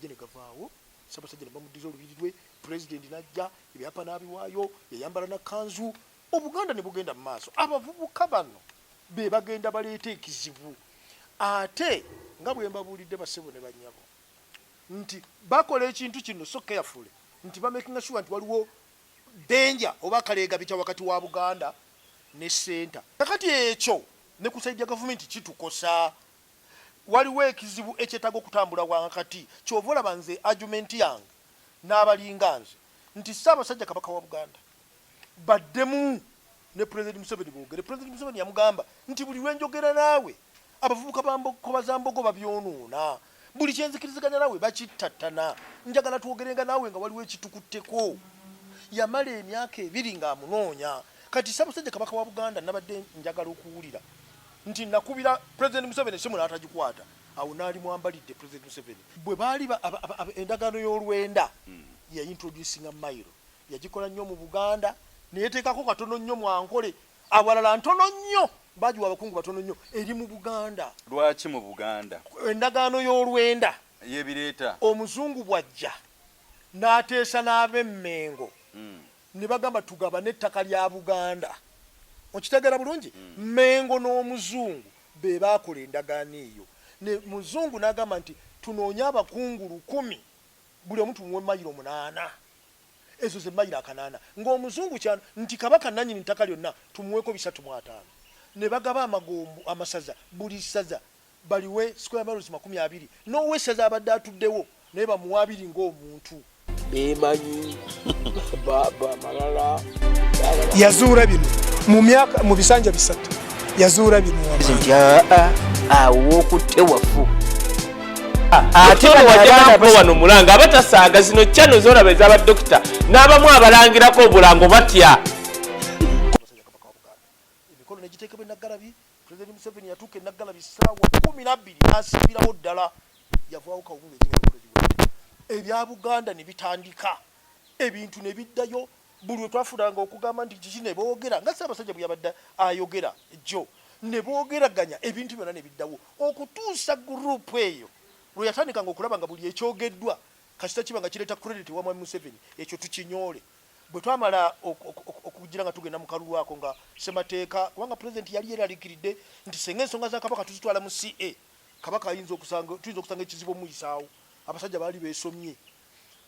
Amagye ne gavaawo, Ssaabasajja ne bamuddiza olubiri lwe, Pulezidenti n'ajja, ebyapa n'abiwaayo, yayambala na kkanzu, Obuganda ne bugenda mu maaso. Abavubuka bano be bagenda baleeta ekizibu. Ate nga bwe mbabuulidde bassebo ne bannyabo nti bakola ekintu kino so carefully nti bamakinga sure nti waliwo danger oba akaleegabita wakati wa Buganda ne center. Kakati ekyo ne ku side ya gavumenti kitukosa. Waliwo ekizibu ekyetaaga okutambula wakati. Kyova olaba nze argument yange n'abalinga nze nti Ssaabasajja Kabaka wa Buganda baddemu ne President Museveni boogere. President Museveni yamugamba nti buli lwe njogera naawe abavubuka ba Nkobazambogo babyonoona, buli kye nzikiriziganya naawe bakittattana, njagala twogerenga naawe nga waliwo ekitukutteko. Yamala emyaka ebiri ng'amunoonya. Kati Ssaabasajja Kabaka wa Buganda nabadde njagala okuwulira nti nakubira President Museveni essimu n'atagikwata, awo naalimwambalidde President Museveni. Bwe baali endagaano y'olwenda ya introducinga Mailo yagikola nnyo mu Buganda neyeteekako katono nnyo mu Ankole, awalala ntono nnyo, bagiwa abakungu batono nnyo, eri mu Buganda. Lwaki mu Buganda? Endagaano y'olwenda Yebireeta. Omuzungu bw'ajja n'ateesa n'ab'e Mmengo ne bagamba tugabane ettaka lya Buganda. Okitegeera bulungi? Mmengo n'Omuzungu be baakola endagaano eyo. Ne Muzungu n'agamba nti tunoonye abakungu 1000 buli omu tumuwe mayiro 8. Ezo ze mayiro akanaana. Ng'Omuzungu kya nti Kabaka nnannyini ttaka lyonna tumuweeko 350. Ne bagaba amagombo, amasaza, buli ssaza baliwe square miles 20, n'owessaza abadde atuddewo naye bamuwe abiri ng'omuntu. Bemanyi bamalala. Yazuula bino mu myaka mu bisanja bisatu, yazuula bino. Nti aa, awo wokutte wafu. Ate wano wano mulanga abatasaaga zino channel zolaba ez'abadokita n'abamu abalangirako obulango batya. Emikolo ne giteekebwa e Naggalabi. Pulezidenti Museveni yatuuka e Naggalabi ssaawa 12 n'asiibirawo ddala, yavaawo kawungeezi nga emikolo giwedde. Ebya Buganda ne bitandika, ebintu ne biddayo. Buli lwe twafunanga okugamba nti kiki ne boogera nga Ssaabasajja bwe yabadde ayogera jjo, ne boogeraganya ebintu byonna ne biddawo okutuusa group eyo lwe yatandikanga okulaba nga buli ekyogeddwa kasita kiba nga kireeta credit ewa Mwami Museveni ekyo tukinyoole. Bwe twamala okugira nga tugenda mu kalulu ako nga ssemateeka, kubanga Pulezidenti yali yeeraliikiridde nti singa ensonga za Kabaka tuzitwala mu CA, Kabaka ayinza okusanga, tuyinza okusanga ekizibu omuyisaawo. Abasajja baali beesomye.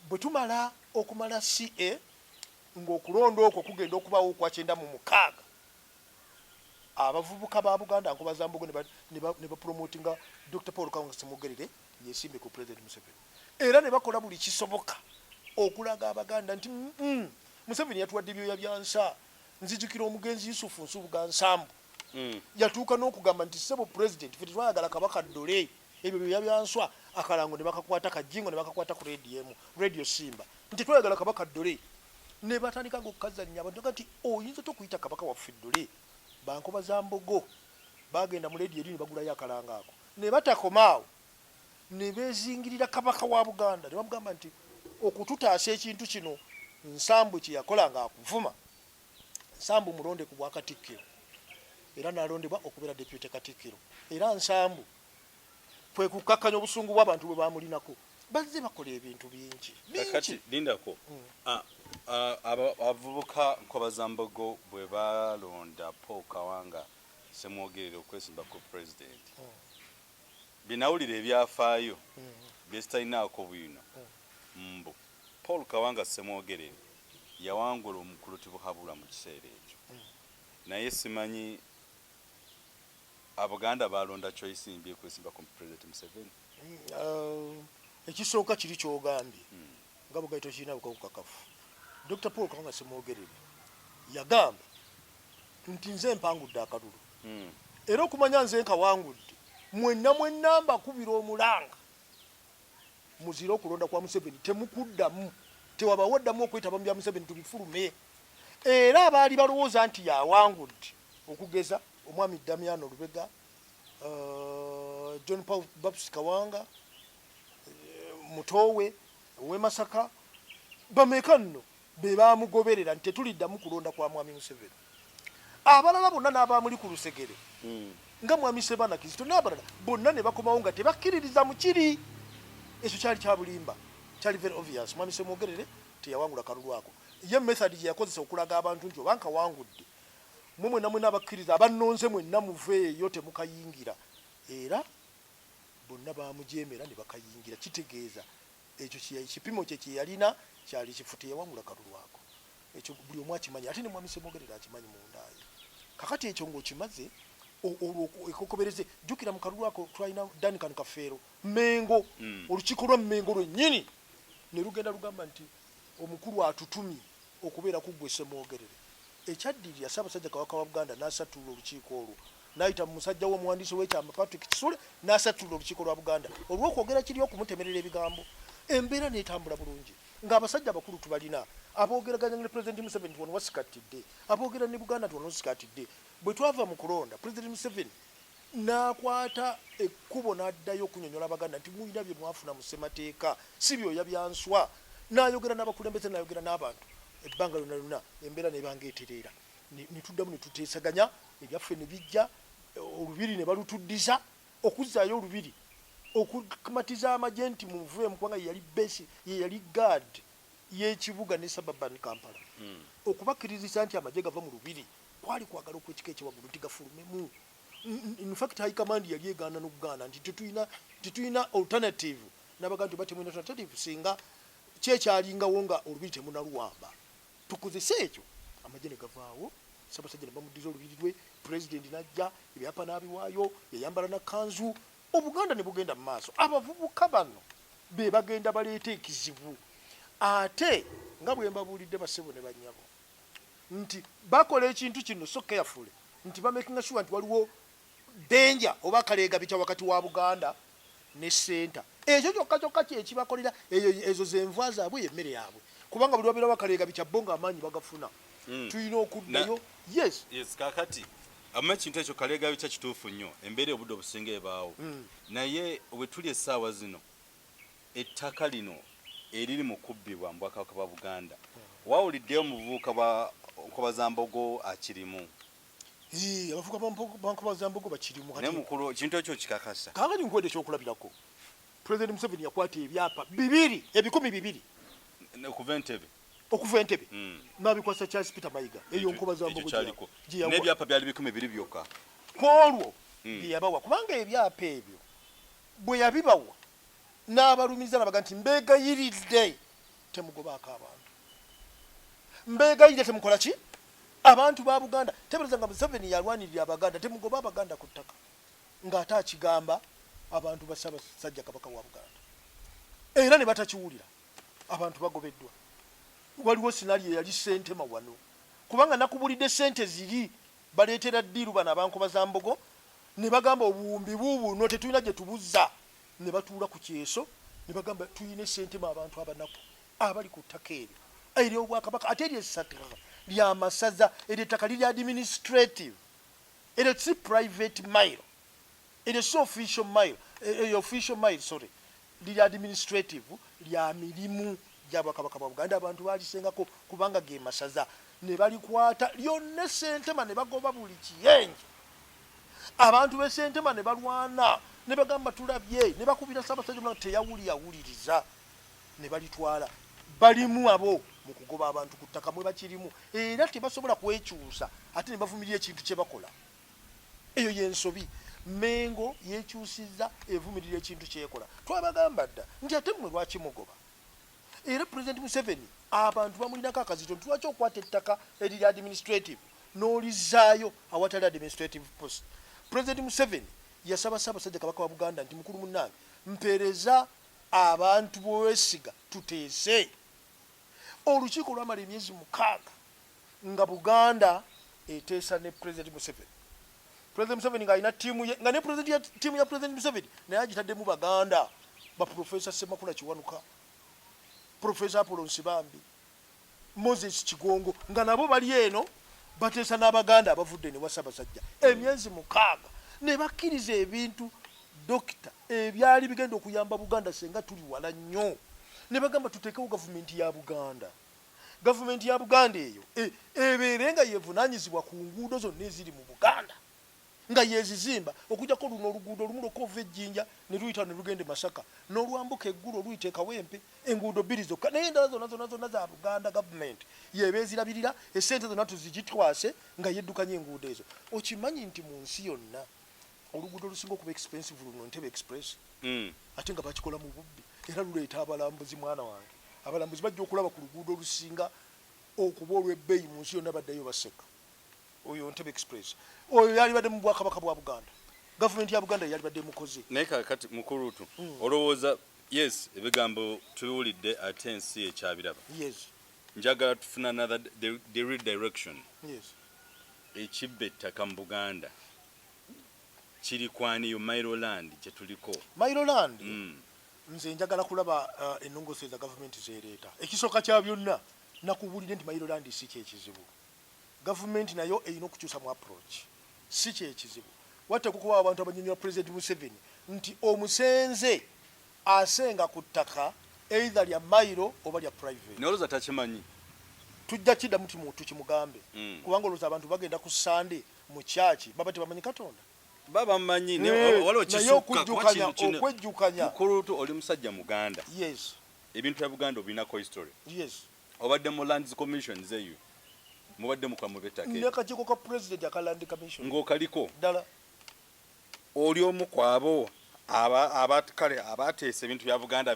Bwe tumala okumala CA ng'okulonda okwo kugenda okubaawo okwa 96, abavubuka ba Buganda Nkobazambogo ne bapromotinga Dokita Paul Kawanga Ssemwogerere yesimbe ku Pulezidenti Museveni, era ne bakola buli kisoboka okulaga Abaganda nti Museveni yatuwadde byoya bya nsa. Nzijukira omugenzi Yusufu Nsubuga Nsambu yatuuka n'okugamba nti ssebo Pulezidenti, ffe tetwayagala Kabaka ddole, ebyo byoya bya nswa. Akalango ne bakakwata Kajjingo ne bakakwata ku leediyo emu, Radio Simba, nti twayagala Kabaka ddole. Ne batandika nga okukazannya abantu nti oyinza otya okuyita Kabaka waffe ddole? Ba Nkobazambogo baagenda mu leediyo eri ne bagulayo akalango ako. Ne batakoma awo, ne beezingirira Kabaka wa Buganda ne bamugamba nti okututaasa ekintu kino Nsambu kye yakola ng'akuvuma, Nsambu mulonde ku bwa Katikkiro, era n'alondebwa okubeera Deputy Katikkiro. Era Nsambu kwe kukkakkanya obusungu bw'abantu bwe baamulinako. Bazze bakola ebintu bingi Kakati bingi. lindako. Abavubuka Nkobazambogo bwe balonda Paul Kawanga Ssemwogerere okwesimba ku Pulezidenti, bye nawulira ebyafaayo bye sitalinaako bwino, mbu Paul Kawanga Ssemwogerere yawangula omukulu Tibuhaburwa mu kiseera ekyo, naye simanyi Abaganda balonda choice mbi ekwesimba ku President Museveni. Ekisooka kiri kyogambye nga bwe tokirina bukakafu. Dr. Paul Kawanga Ssemwogerere yagamba nti nze mpangudde akalulu, era okumanya nze nkawangudde, mwenna mwenna mbakubira omulanga muzire okulonda kwa Museveni, temukuddamu, tewabawo ddamu okwetaba mu bya Museveni, tubifulume. Era abaali balowooza nti yawangudde, okugeza omwami Damiano Lubega, John Paul Baptist Kawanga, mutowe ow'e Masaka, bameka nno be baamugoberera nti tetuliddamu kulonda kwa mwami Museveni. Abalala bonna n'abaamuli ku lusegere nga mwami Ssebaana Kizito n'abalala bonna ne bakomawo nga tebakkiririza mu kiri. Ekyo kyali kyabulimba, kyali very obvious. Mwami Semwogerere teyawangula kalulu ako. Ye method gye yakozesa okulaga abantu nti oba nkawangudde, mwe mwenna mwena abakkiriza abannonze mwenna muveeyo temukayingira, era bonna bamujeemera ne bakayingira. Kitegeeza ekyo ekipimo kye kyeyalina kyali kifu, teyawangula kalulu ako. Ekyo buli omu akimanyi, ate ne mwami Semwogerere akimanyi mundaaye. Kakati ekyo ng'okimaze, olwo ekokobereze. Jjukira mu kalulu ako twalina Duncan Kafeero Mengo. Olukiiko lwa Mengo lwennyini ne lugenda lugamba nti omukulu atutumye okubeera ku ggwe Semwogerere. Ekyaddirira, Ssaabasajja Kabaka wa Buganda n'asattulula olukiiko olwo, n'ayita mu musajja we omuwandiisi w'ekyama Patrick Kisule, n'asattulula olukiiko lwa Buganda olw'okwogera kiri okumutemerera ebigambo. Embeera n'etambula bulungi ng'abasajja abakulu tubalina aboogeraganya ne Pulezidenti Museveni nti wano wasikattidde, aboogera ne Buganda nti wano osikatidde. Bwe twava mu kulonda, Pulezidenti Museveni n'akwata ekkubo n'addayo okunyonyola Abaganda nti mulina bye mwafuna mu ssemateeka, si byoya bya nswa. N'ayogera n'abakulembeze, n'ayogera n'abantu ebbanga lyonna lyonna, embeera n'eba ng'etereera. Ne tuddamu ne tuteesaganya, ebyaffe ne bijja, olubiri ne balutuddiza. Okuzzaayo olubiri, okumatiza amagye nti muveemu, kubanga ye yali base, ye yali guard y'ekibuga ne suburban Kampala. Okubakkirizisa nti amagye gava mu lubiri kwali kwagala okw'ekika ekyewaggulu nti gafulumemu. In fact, high command yali egaana n'okugaana nti tetulina alternative, n'abagamba nti oba temulina alternative, singa kyekyalingawo nga olubiri temunaluwamba, tukozese ekyo. Amagye ne gavaawo, Ssaabasajja ne bamuddiza olubiri lwe, Pulezidenti n'ajja, ebyapa n'abiwaayo, yayambala na kanzu, Obuganda ne bugenda mu maaso. Abavubuka bano be bagenda baleeta ekizibu, ate nga bwe mbabuulidde bassebo ne bannyabo nti bakola ekintu kino so carefully nti bamakinga sure nti waliwo danger oba akaleegabita wakati wa Buganda ne center. Ekyo kyokka kyokka kyekibakolera eyo, ezo zenva zaabwe, yemmere yaabwe, kubanga buli wabeerawo akaleegabita bo ng'amaanyi bagafuna. Tulina okuddayo. Yes. Yes, kakati amma ekintu ekyo kaleegabita kituufu nnyo, embeera obudde obusinga ebaawo. Naye we tuli essaawa zino, ettaka lino eriri mu kubbibwa mu Bwakabaka bwa Buganda, wawuliddeyo omuvubuka bwa Nkobazambogo akirimu? Abavubuka ba Nkobazambogo bakirimu. Naye mukulu, ekintu ekyo kikakasa? Kaakati nkuwadde ekyokulabirako. President Museveni yakwata ebyapa bibiri, 2000 okuva Entebbe, okuva Entebbe, n'abikwasa Charles Peter Mayiga. Eyo Nkobazambogo gye yawa. N'ebyapa byali 2000 byokka. Kwolwo bye yabawa, kubanga ebyapa ebyo bwe yabibawa n'abalumiza nabaga nti mbeegayiridde temugobaako abantu, mbeegayiridde temukola ki abantu ba Buganda. Tebereza nga Museveni yalwanirira Abaganda, temugoba Abaganda ku ttaka, ng'ate akigamba abantu ba Ssaabasajja Kabaka wa Buganda, era ne batakiwulira. Abantu bagobeddwa. Waliwo scenario yali Sentema wano, kubanga nakubulidde sente ziri baleetera ddiiru bano Abankobazambogo ne bagamba obuwumbi buubuno tetulina gye tubuzza, ne batuula ku kyeso ne bagamba tulina esentema abantu abanaku abali ku ttaka eryo ery'Obwakabaka, ate eryo ettaka lya masaza, eryo ettaka liri administrative, eryo si private mile, eryo si official mile, eyo official mile, sorry, liri administrative, lya mirimu gya Bwakabaka bwa Buganda. Abantu balisengako kubanga ge masaza, ne balikwata lyonna esentema ne bagoba buli kiyenje. Abantu b'esentema ne balwana ne bagamba tulabye, ne bakubira Ssaabasajja teyawuli awuliriza, ne balitwala. Balimu abo mu kugoba abantu ku ttaka mwe bakirimu, era tebasobola kwekyusa ate ne bavumirira ekintu kye bakola. Eyo y'ensobi. Mengo yekyusizza, evumirira ekintu kyekola. Twabagamba dda nti ate mmwe lwaki mugoba? Era President Museveni abantu bamulinako akazito nti lwaki okwata ettaka eriri administrative n'olizzaayo awatali administrative post. President Museveni yasaba Ssaabasajja Kabaka wa Buganda nti mukulu munnange, mpeereza abantu b'owesiga tuteese. Olukiiko lwamala emyezi 6 nga Buganda eteesa ne President Museveni. President Museveni ng'alina ttiimu ye, nga ne president ya ttiimu ya President Museveni naye agitaddemu Baganda, ba Professor Ssemakula Kiwanuka, Professor Apollo Nsibambi, Moses Kigongo, nga nabo bali eno bateesa n'Abaganda abavudde ne wa Ssaabasajja emyezi 6 ne bakkiriza ebintu dokita ebyali bigenda okuyamba Buganda senga tuli wala nnyo, ne bagamba tuteekewo gavumenti ya Buganda. Gavumenti ya Buganda eyo ebeere nga yevunaanyizibwa ku nguudo zonna eziri mu Buganda. Nga yezizimba okujjako luno oluguudo olumu lwokka ova ejjinja ne luyita ne lugenda e Masaka n'olwambuka eggulu oluyita e Kawempe, enguudo bbiri zokka, naye endala zonna zonna zonna za Buganda gavumenti yeeba ezirabirira, essente zonna tuzigitwase nga yeddukanya enguudo ezo. Okimanyi nti mu nsi yonna oluguudo olusinga okuba expensive luno Ntebe Express ate nga bakikola mu bubbi era luleeta abalambuzi mwana wange. Abalambuzi bajja okulaba ku luguudo olusinga okuba olw'ebbeeyi mu nsi yonna baddayo baseka. Oyo Ntebe Express oyo yalibadde mu bwakabaka bwa Buganda, gavumenti ya Buganda yalibadde emukoze. Naye kakati mukulutu olowooza yes ebigambo tubiwulidde ate ensi ekyabiraba. Yes. Njagala tufuna another the real direction. Yes. Ekibba ettaka mu Buganda kiri kwani yo Mailo land gye tuliko. Mailo land nze njagala kulaba ennongoosereza gavumenti z'ereeta. Ekisooka kya byonna nakubuulidde nti Mailo land si kye kizibu. Gavumenti nayo erina okukyusa mu approach, si kyekizibu. Wateekwa okubaawo abantu abanyonyola President Museveni nti omusenze asenga ku ttaka either lya mailo oba lya private. Naye olowooza takimanyi? Tujja kiddamu tukimugambe kubanga olowooza abantu bagenda ku Sunday mu church baba tebamanyi Katonda? Baba bamumanyi naye waliwo Naye kisukka kuba okujjukanya kino okwejjukanya. Mukulu oli musajja Muganda. Yes. Ebintu bya Buganda obirinako history. Yes. Obadde mu Lands Commission zeyo. Mubadde mukola mu by'ettaka eryo. N'akakiiko ka President aka Land Commission. Ng'okaliko. Ddala. Oli omu ku abo aba kale abateesa ebintu bya Buganda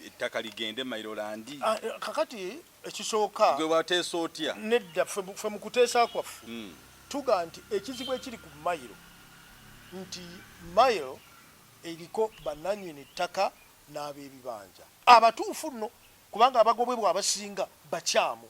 ettaka ligende Mailo land. Kakati ekisooka. Gwe wateesa otya? Nedda ffe mu kuteesa kwaffe tuga nti ekizibu ekiri ku Mailo nti Mailo eriko bannannyini ttaka n'ab'ebibanja abatuufu nno kubanga abagobwebwa abasinga bakyamu,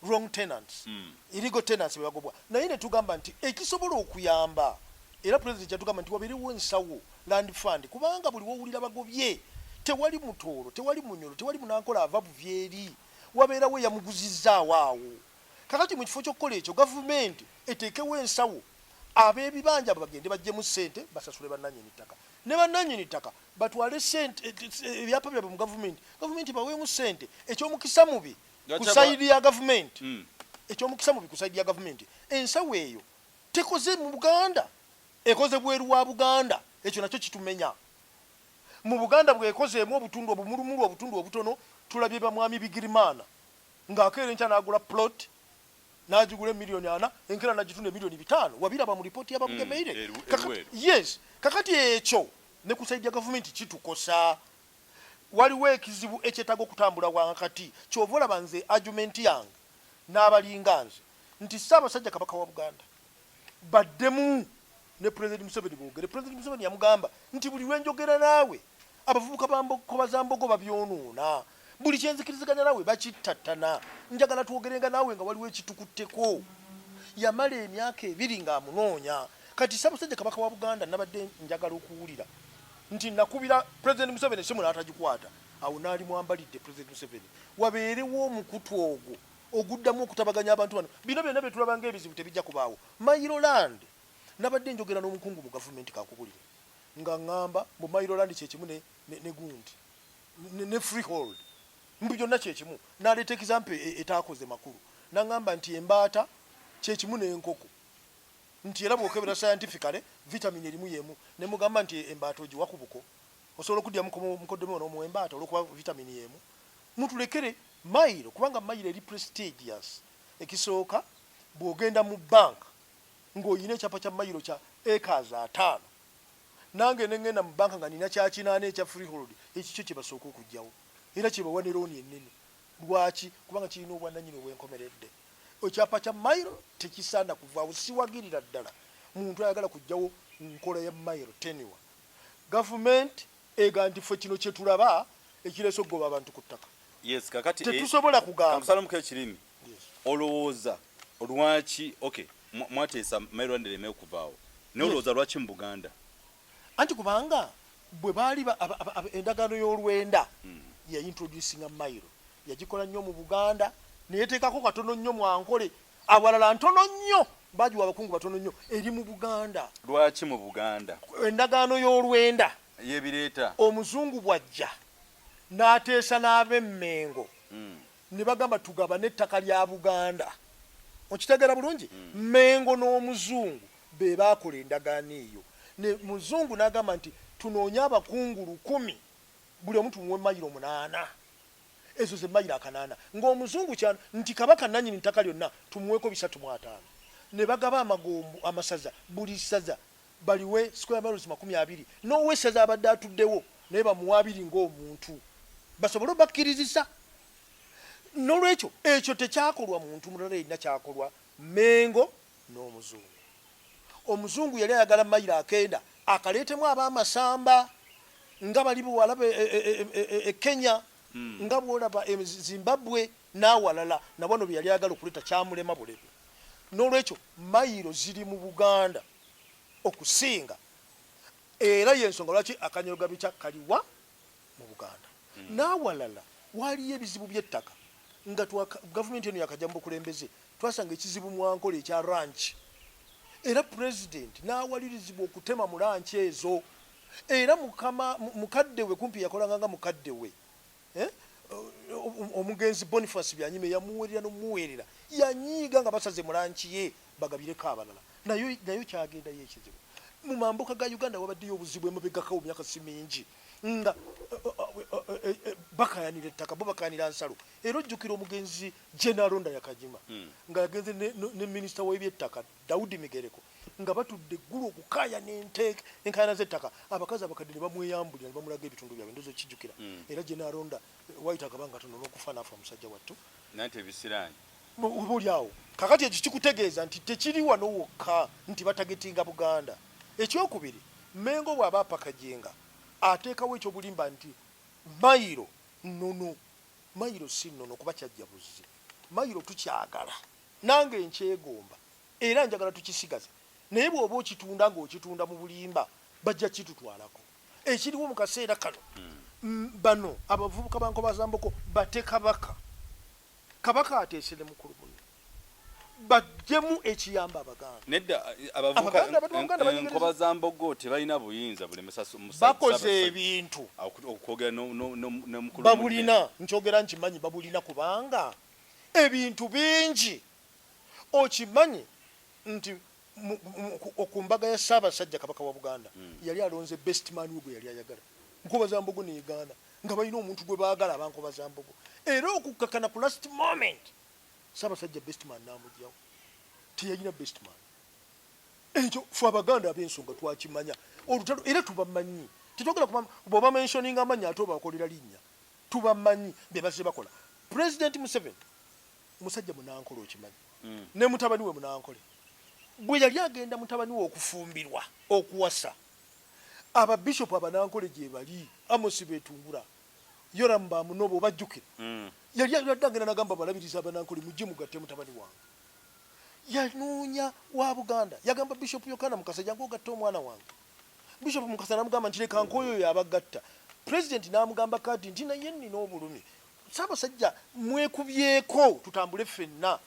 wrong tenants, illegal tenants bebagobwa, naye ne tugamba nti ekisobola okuyamba era President yatugamba nti wabeerewo ensawo land fund kubanga buli wowulira bagobye tewali Mutooro, tewali Munyoro, tewali Munankola ava buvi eri, wabeerawo eyamuguzizzaawo awo. Kakati mu kifo ky'okukola ekyo gavumenti eteekewo ensawo ab'ebibanja bagende baggyemu ssente basasule bannannyini ttaka ne bannannyini ttaka batwale ssente ebyapa byabwe mu gavumenti, gavumenti baweemu ssente. Eky'omukisa mubi ku sayidi ya gavumenti, eky'omukisa mubi ku sayidi ya gavumenti ensawo eyo tekoze mu Buganda, ekoze bweru wa Buganda. Ekyo nakyo kitumenya. Mu Buganda bwekozeemu obutundu obumulumulu, obutundu obutono, tulabye bamwami Bigirimaana ng'akeera enkya n'agula plot n'agigula emiliyoni 4, enkera n'agitunda emiliyoni 5. Wabiraba mu lipooti y'Ababugemeire. Yes, kakati ekyo ne ku side ya gavumenti kitukosa. Waliwo ekizibu ekyetaaga okutambula wankati. Kyova olaba nze argument yange n'abalinga nze nti Ssaabasajja Kabaka wa Buganda baddemu ne President Museveni boogere. President Museveni yamugamba nti buli lwenjogera naawe abavubuka ba Nkobazambogo babyonoona, buli kyenzikiriziganya naawe bakittattana, njagala twogerenga naawe nga waliwo ekitukutteko. Yamala emyaka 2 ng'amunoonya. Kati Ssaabasajja Kabaka wa Buganda nabadde njagala okuwulira nti nakubira President Museveni essimu n'atagikwata, awo naali mwambalidde President Museveni wabeerewo omukutu ogwo oguddamu okutabaganya abantu bano. Bino byonna bye tulaba ng'ebizibu tebijja kubaawo. Mailo land, nabadde njogera n'omukungu mu gavumenti, kankubulire, nga ŋŋamba mbu mailo land kyekimu ne gundi ne freehold, mbu byonna kyekimu. N'aleeta example etaakoze makulu, n'aŋŋamba nti embaata kyekimu n'enkoko, nti era bw'okebera scientifically vitamin erimu y'emu. Ne mugamba nti embaata ogiwa ku buko, osobola okudya mukoddomi n'omuwa embaata olw'okuba vitamin y'emu. Mutulekere mailo kubanga mailo eri prestigious. Ekisooka, bw'ogenda mu bank ng'olina ekyapa kya mailo kya acres 50, nange ne ŋŋenda mu banka nga nina kya 80 ekya freehold, ekikyo kye basooka okuggyawo era kyebawa ne looni ennene. Lwaki? Kubanga kirina obwannannyini obwenkomeredde. Ekyapa kya mailo tekisaana kuvaawo. Siwagirira ddala muntu ayagala kuggyawo nkola ya mailo tenure. Gavumenti ega nti ffe kino kye tulaba ekireese okugoba abantu ku ttaka. Yes, kakati tetusobola kugamba. Kankusalamuko ekirimi. Olowooza lwaki, okay, mwateesa mailo land ereme okuvaawo, naye olowooza lwaki mu Buganda? Anti kubanga bwe baali endagaano y'olwenda yaintroducinga mailo, yagikola nnyo mu Buganda, neyeteekako katono nnyo mwankole, awalala ntono nnyo, bagiwa abakungu batono nnyo, eri mu Buganda. Lwaki mu Buganda? Endagaano y'olwenda yebireeta. Omuzungu bw'ajja n'ateesa n'ab'Emmengo ne bagamba tugabane ettaka lya Buganda. Okitegeera bulungi? Mmengo n'omuzungu. Be baakola endagaano eyo ne muzungu n'agamba nti tunoonye abakungu 1000, buli omu tumuwe mayiro 8, ezo ze mayiro 800, ng'omuzungu kyano nti Kabaka nannyini ttaka lyonna tumuweeko 350. Ne bagaba amagombo, amasaza, buli ssaza baliwe square miles 20, n'owessaza abadde atuddewo naye bamuwa 20 ng'omuntu, basobole obakkirizisa. N'olwekyo ekyo tekyakolwa muntu mulala yenna, kyakolwa Mengo n'omuzungu. Omuzungu yali ayagala mayiro 9 akaleetemu ab'amasamba nga bali bwewalaba e Kenya, nga bwolaba e Zimbabwe n'awalala, na wano bye yali ayagala okuleeta kyamulema bulebe. N'olwekyo mayiro ziri mu Buganda okusinga, era y'ensonga lwaki akanyolga bikya kaliwa mu Buganda. N'awalala waaliyo ebizibu by'ettaka nga gavumenti eno yakajja mu bukulembeze, twasanga ekizibu mu Ankole ekya ranch, era Pulezidenti n'awalirizibwa okutema mu ranch ezo, era mukama mukadde we kumpi yakolanga nga mukadde we, eh, omugenzi Boniface Byanyima yamuweerera n'omuweerera, yanyiiga nga basaze mu ranch ye bagabireko abalala, nayo nayo kyagendayo ekizibu. Mu mambuka ga Uganda wabaddeyo obuzibu emabegako mu myaka si mingi nga bakayanira ettaka, bo bakayanira nsalo. Era ojjukira omugenzi Gen Aronda Yakajima nga yagenze ne minisita w'ebyettaka Daudi Migereko, nga batudde eggulu okukaayana enkaayana z'ettaka, abakazi abakadde ne bamweyambulira ne bamulaga ebitundu byabwe. Ndowooza okijjukira. Era Gen Aronda wayita akabanga katono n'okufa n'afa musajja wattu. Nanti ebisiraani. Oba oli awo. Kakati ekyo kikutegeeza nti tekiri wano wokka nti batagetinga Buganda. Ekyokubiri, Mmengo bw'aba apakaginga ateekawo ekyobulimba nti mayiro nnono. Mayiro si nnono kuba kyajja buzzi. Mayiro tukyagala, nange nkyegomba era njagala tukisigaze, naye bw'oba okitunda ng'okitunda mu bulimba bajja kukitutwalako. Ekiriwo mu kaseera kano, bano abavubuka ba Nkobazambogo bate Kabaka. Kabaka ateese ne mukulu munne baggyemu ekiyamba Abaganda. Nedda, abavubuka Abaganda, abantu ba Buganda banyigirizibwa. Nkobazambogo tebalina buyinza bulemesa Bakoze Ssaabasajja ebintu. okwogera ne mukulu munne. Babulina, nkyogera nkimanyi babulina, kubanga ebintu bingi okimanyi nti ku mbaga ya Ssaabasajja Kabaka wa Buganda yali alonze best man we gwe yali ayagala. Nkobazambogo negaana nga balina omuntu gwe baagala abankobazambogo, era okukkakana ku last moment Ssaabasajja best man n'amugyawo, teyalina best man. Ekyo ffe Abaganda ab'ensonga twakimanya olutalo, era tubamanyi. Tetwagala kuba bw'oba mentioninga amannya ate obakolera linnya, tubamanyi bye bazze bakola. President Museveni musajja munankole, okimanyi, ne mutabani we munankole. Bwe yali agenda mutabani we okufumbirwa, okuwasa, ababishopu abanankole gye bali, Amos Betungura, Yoram Bamunoba, obajjukira? Yali abadde agenda nagamba abalabirizi abanankole, mujje mugatte mutabani wange. Yanoonya wa Buganda, yagamba Bishop Yokana Mukasa, jangu ogatte omwana wange. Bishop Mukasa namugamba nti leka nkooyo oyo abagatta. President n'amugamba kati nti naye nnina obulumi, Ssaabasajja mwekubyeko tutambule ffenna,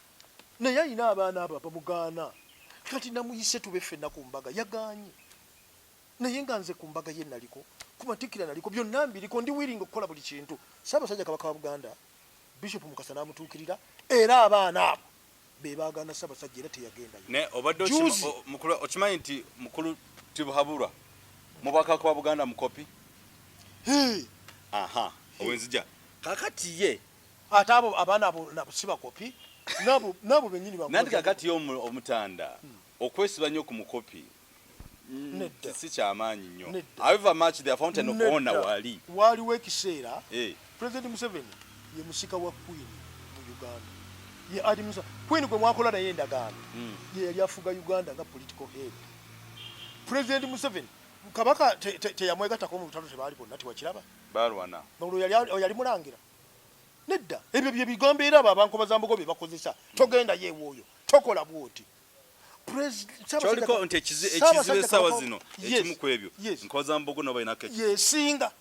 naye alina abaana abo abamugaana. Kati namuyise tube ffenna ku mbaga, yagaanye. Naye nga nze ku mbaga ye naliko, ku matikkira naliko, byonna mbiriko, ndi willing okukola buli kintu. Ssaabasajja Kabaka wa Buganda, Bishop Mukasa n'amutuukirira, era abaana abo be baagaana Ssaabasajja era teyagendayo. Naye obadde Juzi. Mukulu, okimanyi nti mukulu Tibuhaburwa mu Bwakabaka bwa Buganda mukopi? Hee. Aha, owenzija kakati ye ate abo abaana abo nabo si bakopi, nabo nabo bennyini nanti bankoza. Kakati ye omutanda okwesiba nnyo ku mukopi Nedda. si kyamaanyi nnyo. Nedda. However much the fountain of honor Nedda. wali Waaliwo ekiseera President Museveni ye musika wa Queen mu Uganda, ye Adams Queen gwe mwakola naye endagaano, ye yali afuga Uganda nga political head. President Museveni Kabaka teyamwegattako mu lutalo, tebaali bonna, tewakiraba? Balwana. Olwo yali mulangira? Nedda, ebyo bye bigambo era abo abankobazambogo bye bakozesa, togenda yeewooyo, tokola bwoti. Kyoliko nti ekizibu essaawa zino ekimu ku ebyo Nkobazambogo nabo balinako yesinga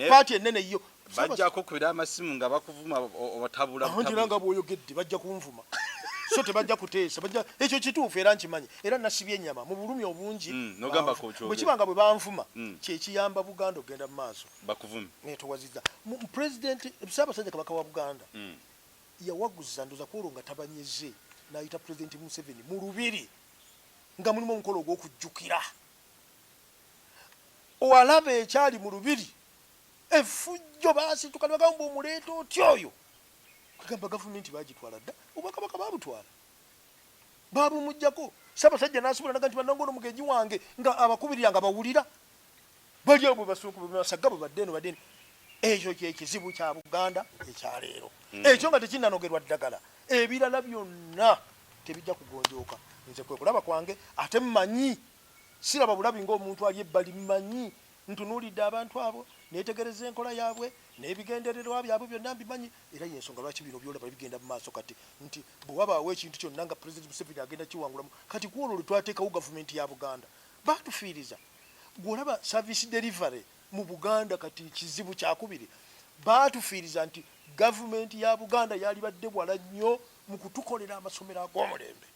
paati enene yo. Bajja kukubira amasimu nga bakuvuma obatabula. Anti era nga bw'oyogedde bajja kunvuma, so tebajja kuteesa, bajja. Ekyo kituufu era nkimanyi, era nasibye ennyama mu bulumi obungi. Nogamba banvu. Ko kyogera. Bwe kiba nga bwe banvuma kyekiyamba Buganda okugenda mu maaso, Bakuvume. Netowaziza President Ssaabasajja Kabaka wa Buganda yawaguza ndoza kwolwo nga tabanyeze n'ayita President Museveni mu lubiri. Nga mulimu omukolo ogw'okujjukira. Walaba ekyali mu lubiri, effujjo, baasituka ne bagamba omuleeta otya oyo. Kwegamba gavumenti baagitwala dda, obwakabaka baabutwala, baabumuggyako. Ssaabasajja n'asubula naga nti bannange ono mugenyi wange, nga abakubirira nga bawulira bali awo bwemasagga bwe badde eno badde eno. Ekyo kye kizibu kya Buganda ekya leero. Ekyo nga tekinnanogerwa ddagala, ebirala byonna tebijja kugonjooka. Nze kwe kulaba kwange, ate mmanyi siraba bulabi ng'omuntu ali ebbali, mmanyi ntunuulidde abantu abo, neetegereza enkola yaabwe n'ebigendererwa byabwe byonna mbimanyi, era y'ensonga lwaki bino by'olaba bigenda mu maaso kati nti bwe wabaawo ekintu kyonna nga Pulezidenti Museveni agenda kiwangulamu. Kati ku olwo lwe twateekawo gavumenti ya Buganda baatufiiriza. Ggwe olaba service delivery mu Buganda kati kizibu kyakubiri. Baatufiiriza nti gavumenti ya Buganda yalibadde wala nnyo mu kutukolera amasomero ag'omulembe,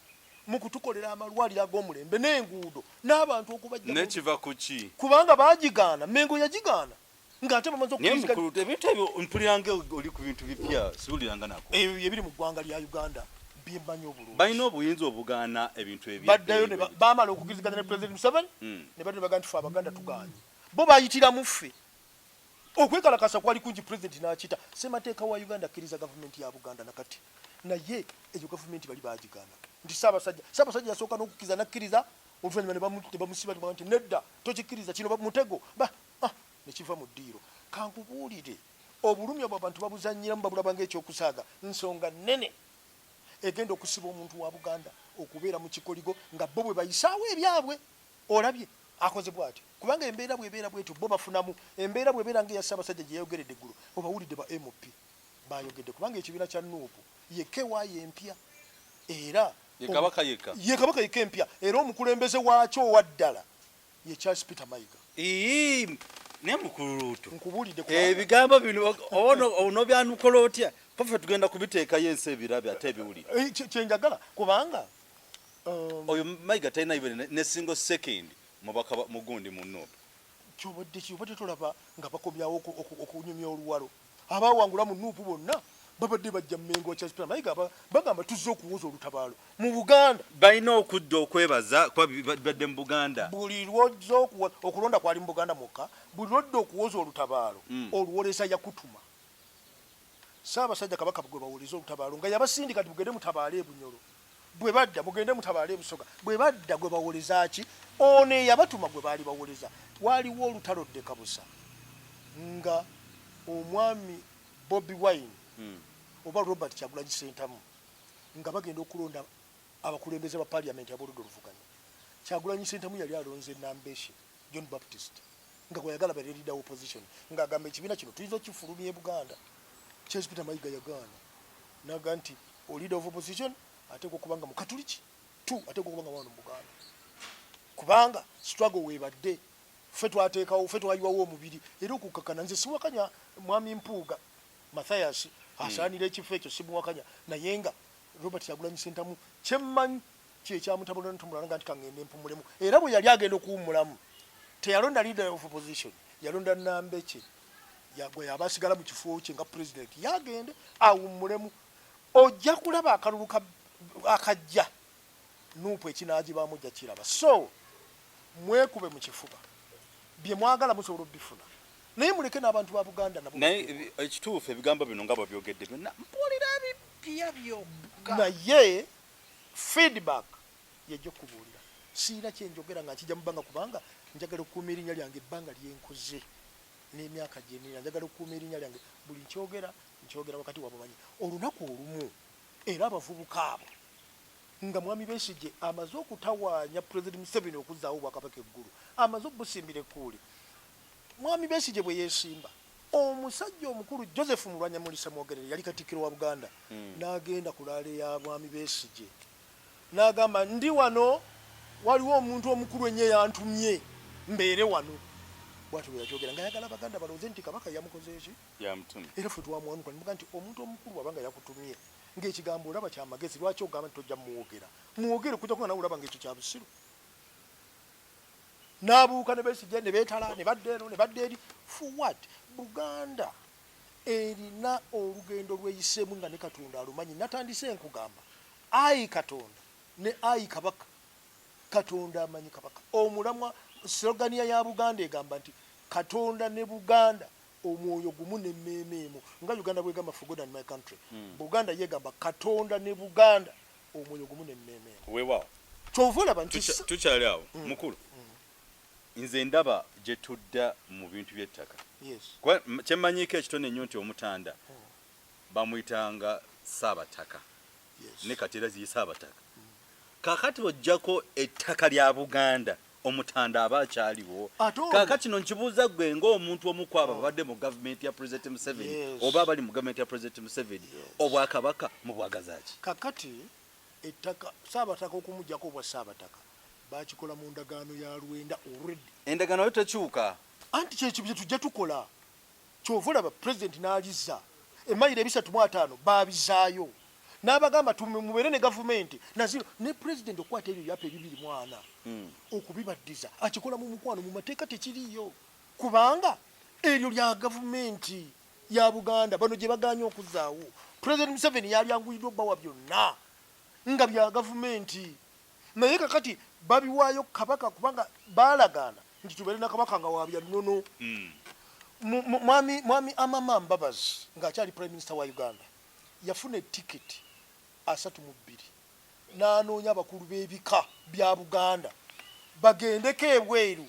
mu kutukolera amalwaliro ag'omulembe n'enguudo n'abantu okubajja. Nekiva ku ki? Kubanga baagigaana, Mmengo yagigaana ng'ate bamaze Naye mukulu, ebintu ebyo mpulira nga oli ku bintu bipya, siwuliranga nako. Ebyo ebiri mu ggwanga lya Uganda byemmanyi obulungi. Balina obuyinza obugaana ebintu ebyo? Baddayo ne baamala okukiriziganya ne Pulezidenti Museveni ne baddayo ne bagamba nti ffe Abaganda tugaanye. Bo bayitiramu ffe. Okwekalakaasa kwali kungi Pulezidenti n'akita. Ssemateeka wa Uganda akkiriza gavumenti ya Buganda na kati. Naye eyo gavumenti bali baagigaana nti Ssaabasajja, Ssaabasajja yasooka n'okukkiriza n'akkiriza oluvannyuma ne bamusiba ne bagamba nti nedda tokikkiriza kino mutego ba ah, ne kiva mu ddiiro. Kankubuulire, obulumi obwo abantu babuzannyiramu babulaba ng'ekyokusaaga. Nsonga nnene egenda okusiba omuntu wa Buganda okubeera mu kikoligo nga bo bwe bayisaawo ebyabwe. Olabye akoze bwatyo kubanga embeera bw'ebeera bw'etyo bo bafunamu. Embeera bw'ebeera ng'eya Ssaabasajja gye yayogeredde eggulo, obawulidde ba MP baayogedde kubanga ekibiina kya Nup ye KY empya era Ye Kabaka yekka? Ye Kabaka yekka empya era omukulembeze waakyo owa ddala ye Charles Peter Mayiga. Ii, naye mukulu Luutu, Nkubuulidde kubanga ebigambo bino onobyanukola otya? Ko ffe tugenda kubiteekayo ensi ebirabe ate ebiwulire. Kye njagala kubanga Oyo Mayiga talina even ne single second mubaka mugundi mu Nup. Kyobadde ki obadde tolaba nga bakomyawo okunyumya oluwalo? Abawangula mu Nup bonna babadde bajja Mmengo wa Charles Peter Mayiga bagamba tuzze okuwoza olutabaalo mu Buganda. Balina okudda okwebaza kuba bibadde mu Buganda. Buli lw'ozza okulonda kwali mu Buganda mwokka, buli lw'odda okuwoza olutabaalo oluwoleza yakutuma. Ssaabasajja Kabaka gwe bawoleza olutabaalo nga yabasindika nti mugende mutabaale e Bunyoro. Bwe badda mugende mutabaale e Busoga. Bwe badda gwe bawoleza ki? Ono eyabatuma gwe baali bawoleza. Waaliwo olutalo ddekabusa nga omwami Bobi Wine oba Robert Kyagulanyi Ssentamu nga bagenda okulonda abakulembeze ba parliament ab'oludda oluvuganya. Kyagulanyi Ssentamu yali alonze Nambeshe John Baptist nga gwayagala abeere leader wa opposition nga agamba ekibiina kino tuyinza okukifulumya e Buganda. Charles Peter Mayiga yagaana naga nti o leader of opposition ateekwa okuba nga mukatuliki, two ateekwa okuba nga wano mu Buganda kubanga struggle webadde ffe twateekawo ffe twayiwawo omubiri era okukkakana. Nze siwakanya mwami Mpuuga Mathias asaanira ekifo ekyo, simuwakanya, naye nga Robert Kyagulanyi Ssentamu kyemmanyi kyekyamutabula notumula nga nti kangende mpumulemu, era bwe yali agenda okuwummulamu teyalonda leader of opposition, yalonda Nambekye gwe yaba asigala mu kifo kye nga president yagende awummulemu. Ojja kulaba akalulu akajja Nup ekinaagibaamu ojja kiraba. So mwekube mu kifuba, bye mwagala musobola obifuna, naye muleke n'abantu ba Buganda nabo. Naye ekituufu ebigambo bino nga bwebyogedde byonna mpulira bipya byokka. Naye feedback yejja okukubuulira. Sirina kye njogera nga nkijja mu bbanga kubanga njagala okukuuma erinnya lyange ebbanga lye nkoze n'emyaka gye nnina. Njagala okukuuma erinnya lyange, buli nkyogera nkyogera wakati waabwe manyi olunaku olumu era abavubuka abo nga Mwami Besigye amaze okutawaanya Pulezidenti Museveni okuzzaawo Obwakabaka e Gulu, amaze okubusimbira ekkuuli. Mwami Besigye bwe yeesimba, omusajja omukulu Joseph Mulwanyamuli Ssemwogerere yali Katikkiro wa Buganda n'agenda ku laale ya Mwami Besigye n'agamba, ndi wano waliwo omuntu omukulu ennyo eyantumye mbeere wano. Bw'atyo bwe yakyogera ng'ayagala Abaganda balowooze nti Kabaka yamukoze ki? Yamutumye. Era ffe twamwanukula ne tumugamba nti omuntu omukulu bw'aba nga yakutumye ng'ekigambo olaba kya magezi, lwaki ogamba nti tojja mwogera? Mwogere okuggyako nga nawe olaba ng'ekyo kya busiru. N'abuuka ne Besigye ne beetala ne badda eno ne badda eri. For what? Buganda erina olugendo lw'eyiseemu nga ne Katonda alumanyi. Natandise nkugamba, Ayi Katonda ne Ayi Kabaka. Katonda amanyi Kabaka. Omulamwa, slogan ya Buganda egamba nti Katonda ne Buganda omwoyo gumu nemmeeme emu. Nga Uganda bwegamba "For God and my country", Buganda yegamba Katonda ne Buganda omwoyo gumu nemmeeme emu. Weewaawo. Kyova olaba nti Tukyali awo, mukulu. Nze ndaba gye tudda mu bintu by'ettaka. Kuba kyemmanyiiko ekitono ennyo nti Omutanda bamuyitanga Saabataka, ne kati era ziye Saabataka. Kaakati ojjako ettaka lya Buganda, Omutanda aba akyaliwo? Ate olwo- Kaakati no nkibuuza gwe ng'omuntu omu ku abo abadde mu gavumenti ya President Museveni, oba abali mu gavumenti ya President Museveni, obwakabaka mubwagaza ki? Kakati ettaka, Saabataka okumugjako obwa Saabataka bakikola mu ndagaano ya lwenda already. Endagaano yo tekyuka. Anti kyekyo bye tujja tukola. Kyova olaba President n'alizza emayiro 350 babizaayo n'abagamba mubeere ne gavumenti naziro ne President okukwata ebyo byapa 240 okubibaddiza, akikola mu mukwano. Mu mateeka tekiriiyo, kubanga eryo lya gavumenti ya Buganda. Bano gye baganye okuzaawo, President Museveni yalyanguyiddwa obbawa byonna nga bya gavumenti, naye kakati babiwaayo Kabaka kubanga balagaana nti tubeere na Kabaka nga wabya nnono. Mwami Amama Mbabazi ng'akyali Prime Minister wa Uganda yafuna etiketi 32 n'anoonya abakulu b'ebika bya Buganda bagendeko ebweru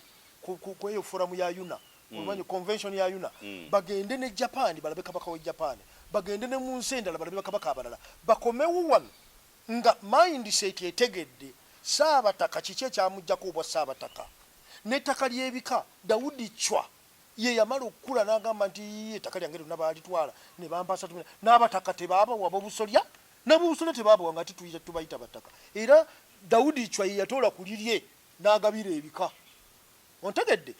kweyo forum ya UNAA, omanyi convention ya UNAA, bagende ne Japan balabe kabaka we Japan, bagende ne mu nsi endala balabe bakabaka abalala, bakomewo wano nga mindset etegedde Saabataka kiki ekyamugjako obwa Saabataka n'ettaka ly'ebika. Dawudi Chwa ye yamala okukula n'agamba nti ettaka lyange lyonna baalitwala ne bampa 30, n'abataka tebaabawa, bobusolya n'abobusolya tebaabawa, nga ate tubayita bataka. Era Dawudi Chwa ye yatoola ku lirye n'agabira ebika. Ontegedde?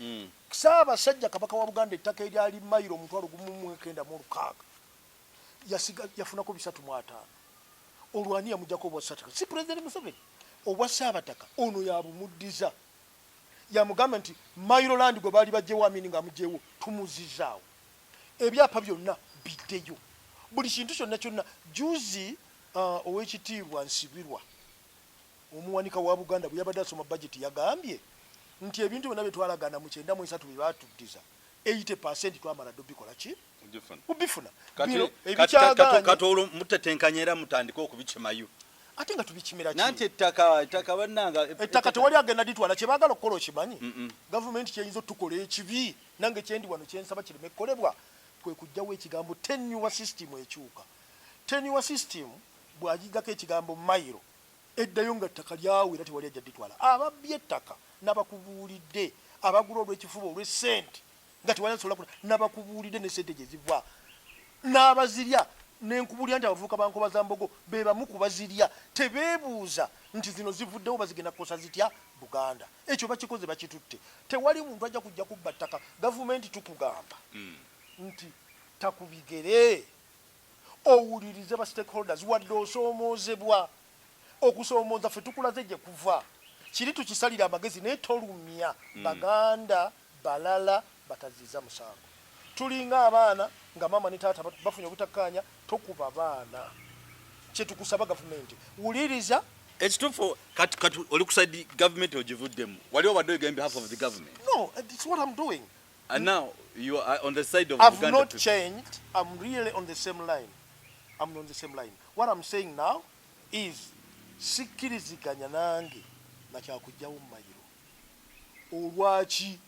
Ssaabasajja Kabaka wa Buganda, ettaka eryali mayiro 1906 yasiga yafunako 350. Olwani yamugjako obwa Ssabataka? Si President Museveni? Obwa Ssaabataka ono yabumuddiza, yamugamba nti mailo land gwe baali bajjewo, Amini ng'amugyewo, tumuzizaawo, ebyapa byonna biddeyo, buli kintu kyonna kyonna. Juzi Owekitiibwa Nsibirwa, omuwanika wa Buganda, bwe yabadde asoma budget yagambye nti ebintu byonna bye twalagaana mu 93 bye batuddiza, 80% twamala dde obikola ki? Kubifuna. Bino ebikyagaanye. Kati olwo mutetenkanya era mutandike okubikimayo. Ate nga tubikimira ki? Nanti ettaka bannanga. Ettaka tewali agenda litwala. Kyebaagala okukola okimanyi? Gavumenti kyeyinza otukola ekibi, nange kyendi wano kyensaba kireme kukolebwa, kwe kuggyawo ekigambo tenure system. Ekyuka tenure system, bw'agijjako ekigambo mayiro, eddayo nga ttaka lyawe era tewali ajja ditwala. Ababbye ettaka nabakubuulidde, abagula olw'ekifuba, olw'essente, nga tewali asobola nabakubuulidde ne sente gye ziva n'abazirya. Nenkubuulira nti abavubuka ba Nkobazambogo be bamu ku bazirya, tebeebuuza nti zino zivuddewo bazigenda kukosa zitya Buganda. Ekyo bakikoze, bakitutte. Tewali muntu ajja kujja kubba ttaka. Gavumenti tukugamba nti takubigere, owulirize ba stakeholders. Wadde osoomoozebwa okusoomooza, ffe tukulaze gye kuva, kiri tukisalira amagezi, naye tolumya Baganda balala bataziza musango. Tulinga abaana nga maama ne taata bafunye obutakkaanya, tokuba baana. Kyetukusaba gavumenti, wuliriza. Ekituufu kati oli ku side gavumenti ogivuddemu, wali obadde oyogera in behalf of the government. No, it's what I'm doing. And now you are on the side of I've Buganda not people. changed. I'm really on the same line. I'm on the same line. What I'm saying now is sikkiriziganya nange nakyakugjawo mayiro. Olwaki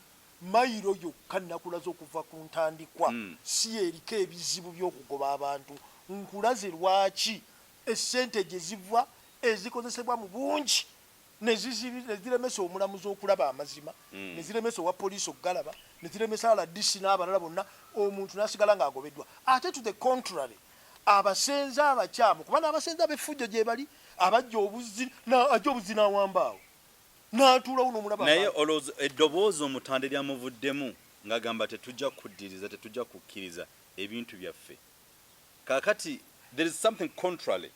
mayiro yokka nakulaze okuva ku ntandikwa si eriko ebizibu by'okugoba abantu. Nkulaze lwaki essente gye ziva ezikozesebwa mu bungi ne ziremesa omulamuzi okulaba amazima, ne ziremesa owa poliisi okugalaba, ne ziremesa RDC n'abalala bonna, omuntu n'asigala ng'agobeddwa. Ate to the contrary, abasenze abakyamu, kuba n'abasenze ab'effujjo gye bali, abajja obuzzi, ajja obuzzi n'awamba awo n'atuulawo n'omulaba. Naye olowooza eddoboozi Omutanda eryamuvuddemu ng'agamba tetujja kuddiriza, tetujja kukkiriza ebintu byaffe, kaakati there is something contrary.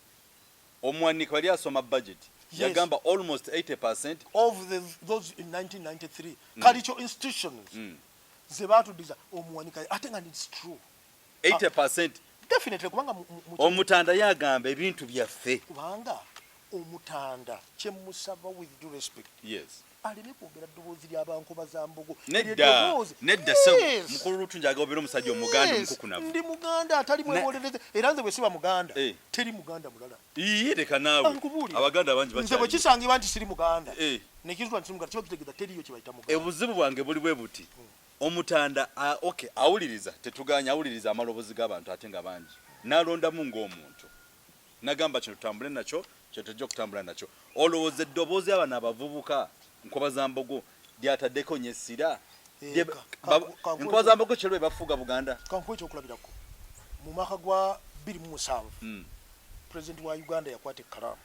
Omuwanika bali asoma budget, yagamba almost 80% of those in 1993 cultural institutions ze baatuddiza omuwanika, ate nga it's true. 80%. Definitely, kubanga Omutanda yagamba ebintu byaffe. Kubanga Omutanda kyemusaba, with due respect, Yes. aleme kwogera ddoboozi ly'abankoba za mbogo. Nedda. Eryo Nedda, sebo. Yes. Mukulu Lutunja agobera omusajja omuganda Yes, omukukunavu. Ndi muganda atali mwewolereze, era nze bwe siba muganda, teri muganda mulala. Iye, leka naawe. Ankubuulira. Abaganda bangi Nze bwe bakyali. kisangibwa nti siri muganda, nekizwa nti siri muganda, kiba kitegeeza teriyo kye bayita muganda. Obuzibu bwange buli bwe buti: Omutanda okay, awuliriza, tetuganya, awuliriza amaloboozi g'abantu, ate nga bangi, n'alondamu ng'omuntu, nagamba kino tutambule nakyo, kyetujja okutambula nakyo. Olowooza eddoboozi abano abavubuka nkoba za mbogo lyataddeko nyesira? Enkoba za mbogo kyerwe bafuga Buganda. Kankuwa ekyokulabirako. Mu mwaka gwa 2007, Pulezidenti wa Uganda yakwata ekkalaamu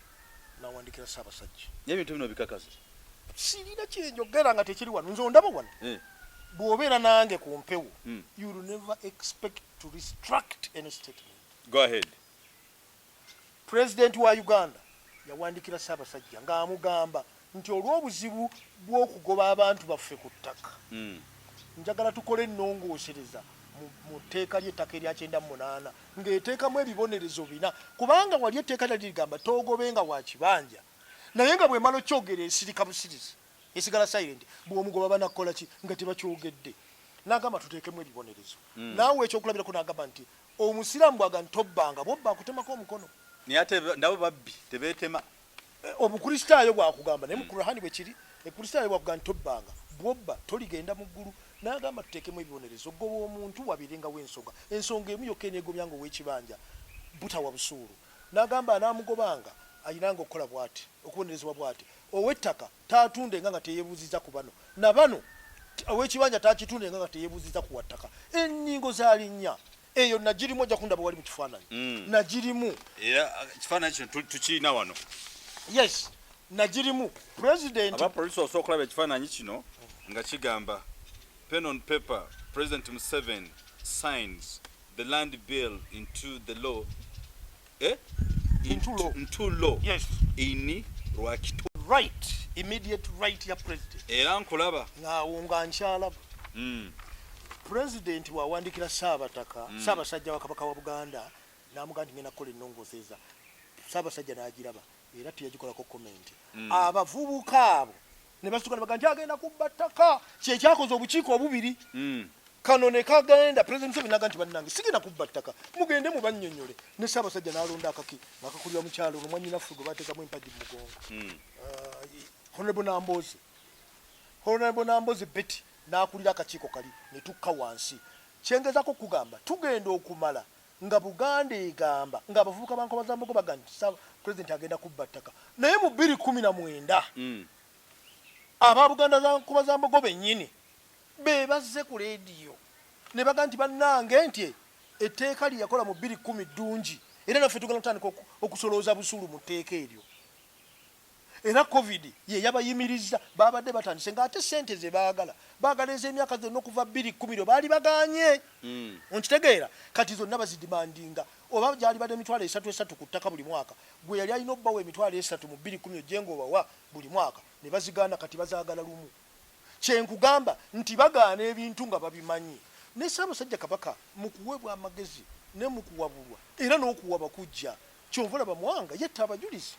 n'awandikira Ssaabasajja. Naye ebintu bino bikakasa? Sirina kyenjogera nga tekiri wano. Nze ondaba wano, bw'obeera nange ku mpewo, you will never expect to retract any statement. Go ahead. Pulezidenti wa Uganda yawandikira Ssaabasajja ng'amugamba nti olw'obuzibu bw'okugoba abantu baffe ku ttaka, njagala tukole ennongoosereza mu tteeka ly'ettaka erya 98 ng'eteekamu ebibonerezo bina, kubanga wali etteeka lyali ligamba toogobenga wa kibanja, naye nga bwemala okyogera esirika busirizi, esigala silent. Bw'omugoba banakukola ki nga tebakyogedde? N'agamba tuteekemu ebibonerezo. Naawe ekyokulabirako, n'agamba nti omusiraamu bwaga nti tobbanga, bwobba akutemako omukono. Naye ate nabo babbi tebeetema. Obukristaayo bwakugamba, naye mu Kurahani bwe kiri, Ekristaayo bwakugamba nti tobbanga, bwobba toligenda mu ggulu. N'agamba tuteekemu ebibonerezo, goba omuntu wabirengawo ensonga, ensonga emu yokka eneegobya nga ow'ekibanja butawa busuulu. N'agamba anaamugobanga ayinanga okukola bw'ati, okubonerezebwa bw'ati: ow'ettaka taatundenga nga teyeebuuziza ku bano, na bano ow'ekibanja taakitundenga nga teyeebuuziza ku wattaka. Ennyingo zaali nnya. Eyo nagirimu, ojja kundaba wali mu kifaananyi. Nagirimu. Era kifaananyi kino tukirina wano. Yes, nagirimu, President. Aba poliisi osobola okulaba ekifaananyi kino nga kigamba, "Pen on paper, President Museveni signs the land bill into the law," eh? Into law. Into law. Yes. In Rwakitura. Right, immediate right ya President. Era nkulaba. Ngaawo nga nkyalaba. President wawandikira Saabataka, Ssaabasajja wa Kabaka wa Buganda, n'amugamba nti ngenda kukola ennongoosereza. Ssaabasajja n'agiraba era teyagikolako comment. Abavubuka abo ne basituka ne baga nti agenda kubba ttaka. Kyekyakoze obukiiko obubiri. Kano ne kagenda, President Museveni naga nti bannange, sigenda kubba ttaka, mugende mubannyonnyole. Ne Ssaabasajja n'alonda akaki ng'akakulira mukyalo ono mwannyinaffe gwe bateekamu empagi mu mugongo, Honorable Namboze, Honorable Namboze Betty, n'akulira akakiiko kali ne tukka wansi. Kyengezako kugamba, tugenda okumala nga Buganda egamba ng'abavubuka ba Nkobazambogo baga nti President agenda kubba ttaka, naye mu 2019 aba Buganda za Nkobazambogo bennyini be bazze ku leediyo ne baga nti bannange, nti etteeka lye yakola mu 2010 ddungi, era naffe tugenda kutandika okusolooza busuulu mu tteeka eryo. Era COVID ye yabayimiriza, babadde batandise ng'ate sente ze baagala, baagala ez'emyaka zonna okuva 2010 lwe baali baganye. Onkitegeera? Kati zonna bazidimandinga, oba gyali badde 30,000 esatu ku ttaka buli mwaka, gwe yali alina obbawa 30,000 mu 2010 ojje ng'obawa buli mwaka, ne bazigaana. Kati bazaagala lumu. Kyenkugamba nti bagaana ebintu nga babimanyi. Ne Ssaabasajja Kabaka mu kuweebwa amagezi ne mu kuwabulwa era n'okuwaba kujja, kyova olaba Mwanga yetta abajulizi,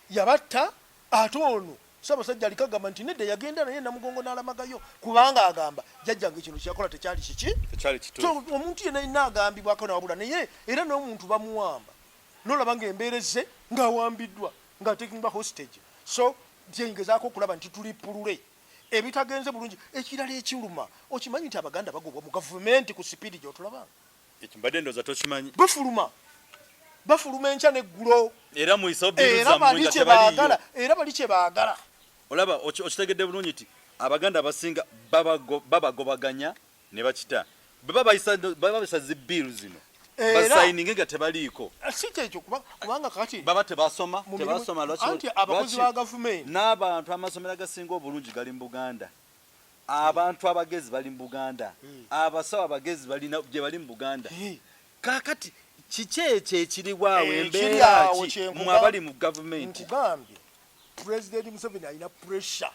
yabatta. Ate ono Ssaabasajja aliko agamba nti nedda, yagenda naye Namugongo n'alamagayo, kubanga agamba jjajjange kino kyeyakola tekyali kiki. Tekyali kituufu. So omuntu yenna yenna agambibwako nawabula, naye era n'omuntu bamuwamba nolaba ng'embeera ezze ng'awambiddwa, ng'atekingibwa hostage. So kyengezaako okulaba nti tulipulule ebitagenze bulungi. Ekirala ekiruma, okimanyi nti Abaganda bagobwa mu gavumenti ku sipiidi gy'otulabanga? Ekyo mbadde ndowooza tokimanyi. Bafuluma, bafuluma enkya n'eggulo. Era muyisewo bill Era zammwe bali nga kye tebaliiyo. baagala, era bali kye baagala. Olaba okitegedde bulungi nti Abaganda abasinga babagobaganya ne bakita bwe babayisa zi bill zino, basayininge nga tebaliiko. Si kyekyo, kubanga kati baba tebasoma. Mu Tebasoma. Anti abakozi ba gavumenti N'abantu, amasomero agasinga obulungi gali mu Buganda, abantu abagezi bali mu Buganda, abasawo abagezi balina gye bali mu Buganda. Kaakati kiki ekyo ekiriwo awo? Ekiri Embeera awo ki mwe abali mu gavumenti? Nkugambye, President Museveni alina pressure.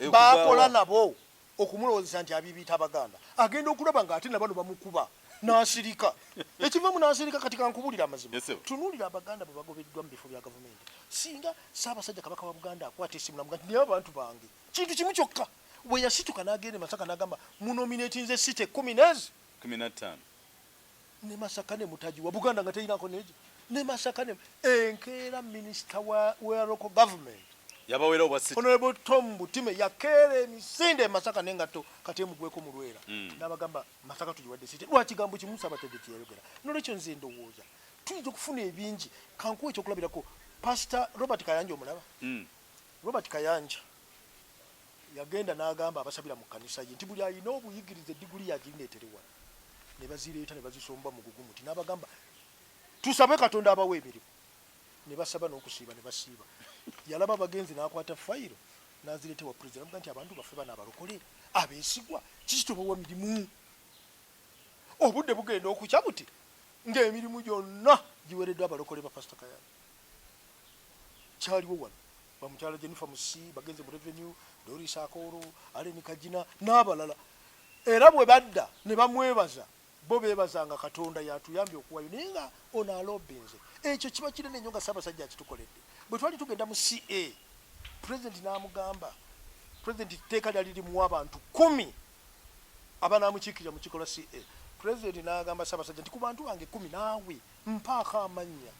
Ekuvaawa. Bakola nabo okumulowoozesa nti abibiita Abaganda, agenda okulaba ng'ate nabano bamukuba. N'asirika, ekivamu n'asirika. Kati kankubulira amazima. Yes, sir. Tunuulira Abaganda bwe bagobeddwa mu bifo bya gavumenti. Singa Ssaabasajja Kabaka wa Buganda akwata esimu namuga nti, "Naye abantu bange," kintu kimu kyokka, bwe yasituka n'agenda e Masaka n'agamba, "Munominatinze site 10 nezi 15. Ne Masaka ne mutagiwa, Buganda nga terinako neegi ne Masaka ne enkeera minisita wa local government Yabawera obwa city. Honorable Tom Butime yakeera emisinde e Masaka nengatto kati emugweko mu lwera n'abagamba, "Masaka tugiwadde city." Lwakigambo kimu Saabatedde kyeyayogera. Nolwekyo nze ndowooza tuyinza okufuna ebingi. Kankuwa ekyokulabirako, Pastor Robert Kayanja, omulaba? Robert Kayanja yagenda n'agamba abasabira mu kkanisa ye nti buli alina obuyigirize, diguli, yagireetere wano. Ne bazireeta ne bazisomba mu gugumu ti n'abagamba, "Tusabe Katonda abawa emirimu." Ne basaba n'okusiiba ne basiiba. Yalaba abagenzi n'akwata fayiro n'azireeta ewa Pulezidenti, amuga nti, "Abantu baffe bano abalokole abeesigwa, kiki tobawa mirimu?" Obudde bugenda okukya buti ng'emirimu gyonna giweereddwa abalokole ba Pasita Kayanja. Kyaliwo wano, bamukyala Jennifer Musi bagenze mu revenue, Doris Akoro, Allen Kagina n'abalala. Era bwe badda ne bamwebaza, bo beebazanga Katonda yatuyambye okuwayo, naye nga ono alobinze. Ekyo kiba kinene nnyo nga Ssaabasajja akitukoledde. Bwe twali tugenda mu ca, Pulezidenti n'amugamba, Pulezidenti tteeka lyali limuwa abantu 10 abanaamukiikirira mu kikola ca. Pulezidenti n'agamba Ssaabasajja nti, "Ku bantu bange 10 naawe mpaako amannya."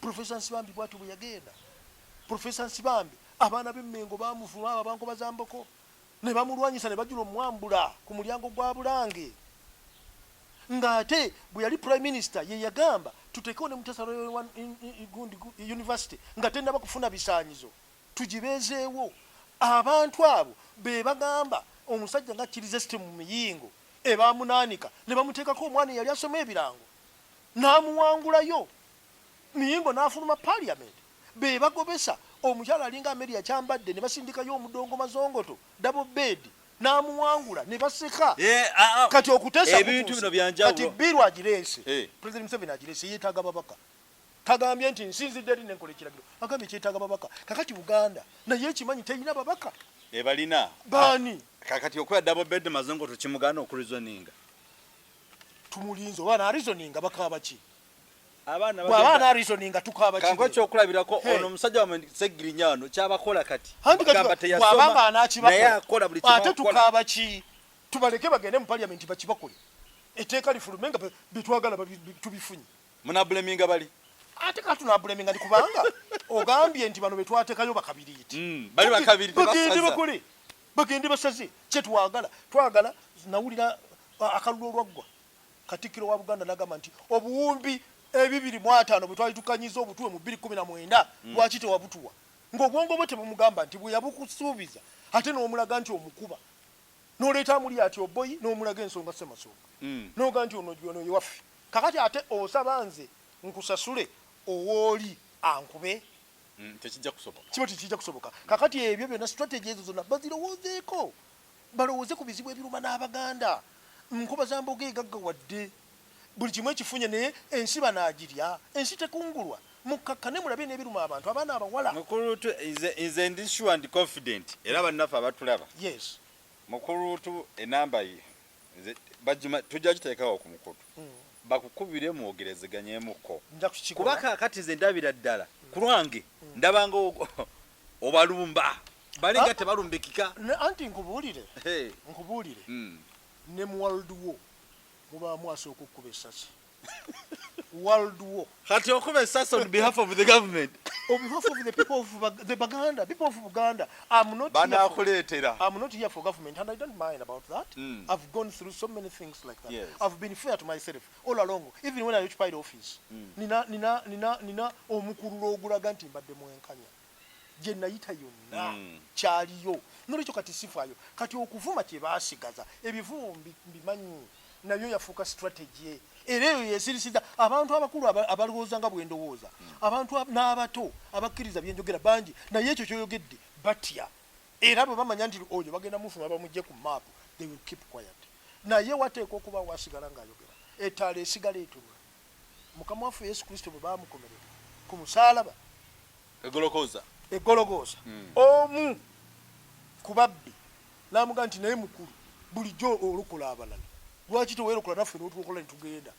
Profesa Nsibambi bwatyo bwe yagenda. Profesa Nsibambi, abaana b'Emmengo bamuvuma, abo abankoba za mboko ne bamulwanyisa ne bajula omwambula ku mulyango gwa Bulange, ng'ate bwe yali Prime Minister ye yagamba tuteekewo ne Mutesa Royal gundi University nga tennaba kufuna bisaanyizo, tugibeezeewo. Abantu abo be bagamba omusajja nga Kirizesite mu miyingo ebamunaanika ne bamuteekako omwana eyali asoma ebirango n'amuwangulayo miyingo n'afuluma Parliament. Be bagobesa omukyala alinga Amelia Kyambadde ne basindikayo omudongo mazongoto double bed n'amuwangula ne baseka. Ah, ah, Kati okuteesa ebintu kutuuse. bino byanjawulo. Kati bill agireese. President Museveni agireese, yeetaaga babaka. Tagambye nti nsinzidde eri nenkola ekiragiro, agambye kyetaaga babaka. Kakati Buganda naye ekimanyi terina babaka. Ebalina. Baani? Kakati okuba double bed mazongo tukimugaana okureasoninga? Tumulinze oba nareasoninga, bakaaba ki? Abaana bw'aba nareasoninga, tukaaba ki? Kankuwe ekyokulabirako. Ono omusajja wamwe Segirinya wano kyabakola kati. Anti kati Bagamba teyasoma, bw'aba nga naye akola buli kimu ate akola. Tukaaba ki? Tubaleke bagende mu Parliament bakibakole, etteeka lifulume nga betwagala tubifunye. Munablaminga bali. Ate kati tunablaminga nti kubanga ogambye nti bano betwatekayo bakabiriiti. Bali bakabiriiti, bagende basaza. bakole, bagende basaze kyetwagala. Twagala nawulira akalulu olwaggwa, Katikkiro wa Buganda nagamba nti obuwumbi 250 bwe twali tukanyiza obutuwe mu 2019, lwaki tewabutuwa? Ng'obwongo bwe tebumugamba nti bwe yabukusuubiza, ate n'omulaga nti omukuba n'oleeta amuli ati oboyi n'omulaga ensonga Ssemasonga noga nti ono ono yewaffe. Kakati ate osaba nze nkusasule owooli ankube? Tekijja kusoboka. Kiba tekijja kusoboka. Kakati ebyo byonna, strategy ezo zonna bazirowoozeeko, balowooze ku bizibu ebiruma n'Abaganda. Nkuba za mboga egaggawadde, buli kimu ekifunye, naye ensi banaagirya? Ensi tekungulwa. Mukkakkane mulabe n'ebiruma abantu, abaana abawala. Mukulutu, nze ndi sure and confident, era bannaffe abatulaba, Mukulutu enamba ye nze bajuma tujja giteekawo ku mukutu, bakukubire mwogerezeganyemuko. Nja kukikola. Kuba kaakati nze ndabira ddala ku lwange ndabanga obalumba balinga Ah. tebalumbikika. Anti nkubuulire, Hey. nkubuulire, ne mu world war mubaamu asooka okukuba essasi, world war. Kati okuba essasi on behalf of the government? On behalf of the people of the Baganda, people of Buganda. I'm not here for, Banakuleetera. I'm not here for government, and I don't mind about that. I've gone through so many things like that. I've been fair to myself all along, even when I occupied office. Nina omukululo ogulaga nti mbadde mwenkanya. Gye nayita yonna kyaliyo. Nolwekyo kati sifaayo. Kati okuvuma kye baasigaza, ebivumo mbimanyi, nabyo yafuuka strategy, era eyo yesirisiza abantu abakulu abalowooza nga bwe ndowooza, abantu n'abato abakkiriza byenjogera bangi, naye ekyo kyoyogedde batya, era bwe bamanya nti oyo bagenda mufuma bamugye ku maapu, they will keep quiet. Naye wateekwa okuba wasigala ng'ayogera, ettaala esigala etunula. Mukama waffe Yesu Kristo bwe bamukomerera ku musaalaba Egolokooza. Egologoosa, omu ku babbi n'amugaa nti, "Naye mukulu, bulijjo olokola abalala." Lwaki teweerokola naffe n'otulokola ne tugenda?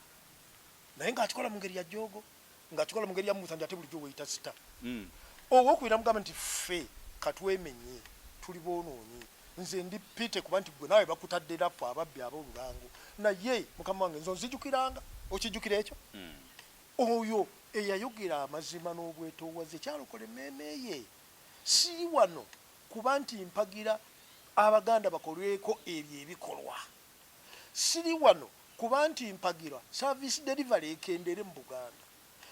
Naye ng'akikola mu ngeri ya jjoogo, ng'akikola mu ngeri ya mubuuza nti ate bulijjo weeyita sita. Owokubiri namugamba nti ffe katwemenye tuli boonoonyi, nze ndi pity kuba nti gwe naawe bakutadde naffe ababbi ab'olulango, naye mukama wange nze onzijukiranga. Okijjukira ekyo? Oyo eyayogera amazima n'obwetoowaze kyalokola emmeeme ye. Siri wano kuba nti mpagira Abaganda bakolweko ebyo ebikolwa. Siri wano kuba nti mpagira service delivery ekendere mu Buganda.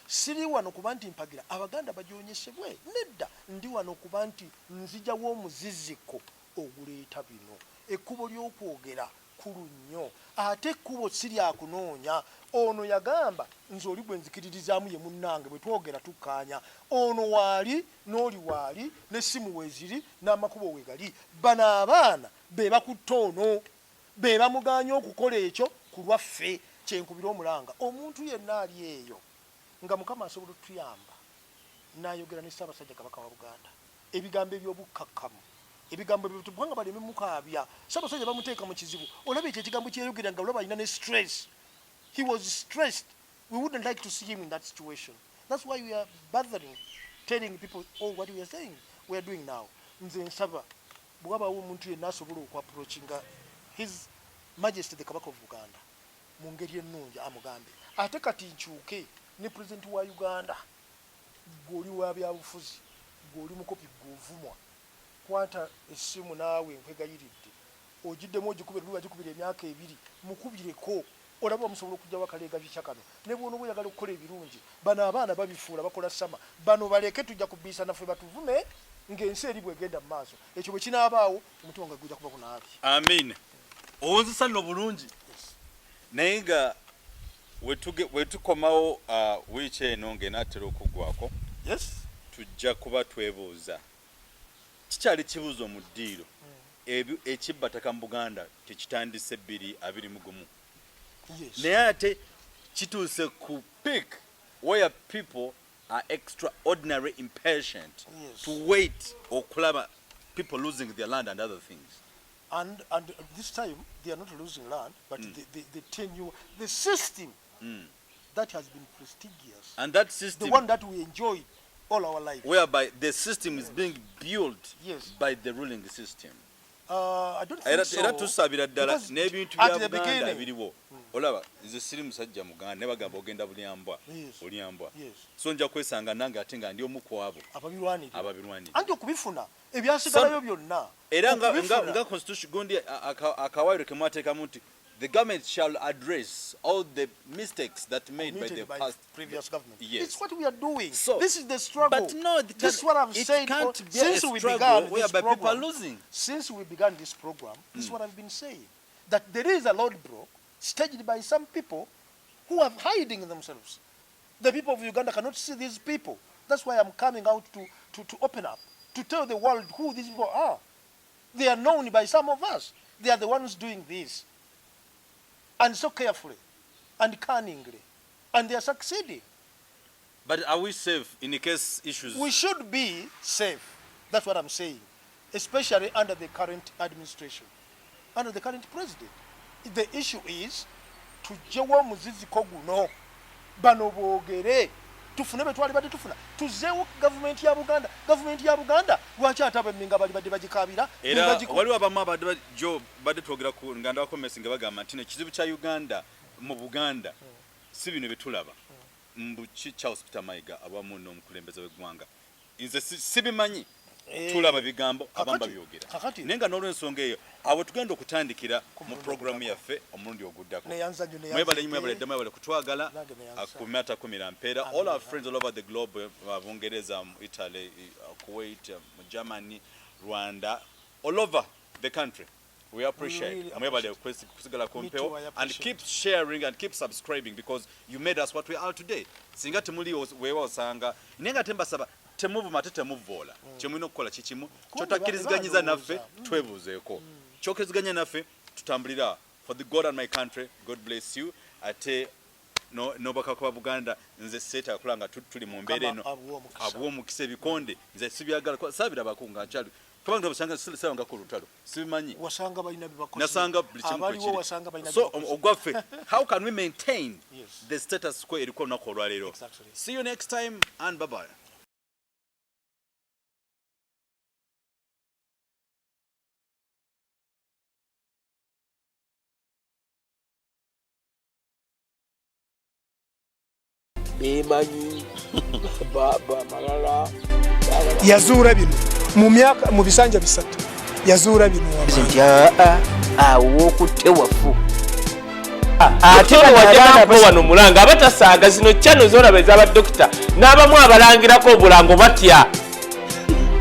Siri wano kuba nti mpagira Abaganda bajoonyesebwe. Nedda, ndi wano kuba nti nzijawo omuziziko oguleeta bino. Ekkubo ly'okwogera kkulu nnyo. Ate ekkubo si lya kunoonya. Ono yagamba, nze oli gwe nzikiririzaamu ye munnange, bwe twogera tukkaanya. Ono waali, n'oli waali, n'essimu weeziri, n'amakubo wegali. Bano abaana be bakutte ono, be bamugaanye okukola ekyo ku lwaffe. Kye nkubira omulanga omuntu yenna ali eyo nga Mukama asobola otuyamba n'ayogera ne Ssaabasajja Kabaka wa Buganda ebigambo eby'obukkakkamu, ebigambo kubanga baleme mukaabya. Ssaabasajja bamuteeka mu kizibu. Olaba ekyo ekigambo kye yayogera nga olaba alina ne stress. He was stressed. We wouldn't like to see him in that situation. That's why we are bothering telling people all what we are saying, we are doing now. Nze nsaba bwe wabaawo omuntu yenna asobola okuapproachinga His Majesty the Kabaka of Buganda mu ngeri ennungi amugambe. Ate kati nkyuke ne President wa Uganda, ggwe oli wa byabufuzi, ggwe oli mukopi, ggwe ovumwa, kwata essimu naawe nkwegayiridde ogiddemu ogikube, luli wagikubira emyaka ebiri, mukubireko olabe oba musobola okuggyawo akaleegabikya kano. Ne bw'onooba oyagala okukola ebirungi, bano abaana babifuula bakola sama, bano baleke tujja kubiisa naffe batuvume ng'ensi eri bw'egenda mu maaso. Ekyo bwe kinaabaawo omutima gwange gujja kuba gunaabye. Amiina. Owunzisa nno bulungi. Naye nga wetukomawo wiiki eno ng'enaatera okuggwako, Yes. tujja kuba twebuuza, kikyali kibuuzo mu ddiiro, ekibbataka mu Buganda tekitandise 2021? Yes. Naye ate kituuse ku peak where people are extraordinary impatient to wait okulaba people losing their land and other things. And this time they are not losing land, but the tenure, the system that has been prestigious, and that system, the one that we enjoyed all our life, whereby the system is being built Yes. by the ruling system. I don't think so. Era tusabira ddala Because n'ebintu at bya the Buganda beginning- biriwo. Olaba nze siri musajja Muganda, naye bagamba ogenda bulyambwa, olyambwa. So nja kwesanga nange ate nga ndi omu ku abo ababirwanirira. Ababirwanirira. Anti okubifuna ebyasigalayo byonna. Era Okubifuna. nga constitution gundi akawaayiro ke mwateekamu nti the government shall address all the mistakes that made by Committed the by past previous government. Yes. It's what we are doing. So, this is the struggle. But no, it This is what I've it said can't be a since we struggle began this whereby people are program. losing. Since we began this program, this is what I've been saying. That there is a roadblock staged by some people who are hiding themselves. The people of Uganda cannot see these people. That's why I'm coming out to open up, to tell the world who these people are. They are known by some of us. They are the ones doing this. And so carefully and cunningly. And they are succeeding. But are we safe in case issues? We should be safe. That's what I'm saying. Especially under the current administration, under the current president. The issue is tuggyewo omuziziko guno, bano boogere tufune bwe twali badde tufuna, tuzzeewo gavumenti ya Buganda. Gavumenti ya Buganda lwaki ate abemminga bali badde bagikaabira? Era waliwo abamu abadde jo badde twogera ku nganda wa commerce nga bagamba nti ekizibu kya Uganda mu Buganda si bino bye tulaba. Mbu ki Charles Peter Mayiga awamu n'omukulembeze w'eggwanga, nze sibimanyi. Tulaba bigambo abamu babyogera. Kakati. Naye nga n'olwensonga eyo awo tugenda okutandikira mu programu yaffe omulundi oguddako. Neyanza nnyo, neyanza Mwebale nnyo, nnyo. mwebale dda, mwebale kutwagala. Nange neyanza. Akume atakumira mpeera. All our friends all over the globe, Bungereza, mu Italy, Kuwait, mu Germany, Rwanda, all over the country. We appreciate. Really Mwebale appreciate. kusigala ku Me mpewo too, I and appreciate. keep sharing and keep subscribing because you made us what we are today. Singa temuli weewa osanga, naye nga tembasaba temuvuma ate temuvoola. Kyemulina okukola kikimu, Kumbe kyotakkiriziganyiza balowooza. naffe twebuuzeeko. Kyokkiriziganya naffe tutambulira for the God and my country. God bless you. Ate n'obwakabaka bwa Buganda nze seetaaga kulaba nga tuli mu mbeera Mukama eno. abuwe omukisa. Abuwe omukisa ebikonde nze sibyagala saabirabako nga nkyali. Kubanga basanga sirabangako olutalo, sibimanyi. Wasanga balina byebakoze. Nasanga buli kimu Abaliwo kwekiri. wasanga balina So byebakoze. ogwaffe, how can we maintain the status quo eriko olunaku olwaleero? See you next time and bye bye. Bemanyi bamalala. Yazuula bino mu myaka, mu bisanja bisatu yazuula bino. Nti aa, awo wokutte wafu. Ate wajja wano mulanga abatasaaga zino channel zolaba ez'abadokita n'abamu abalangirako obulango batya.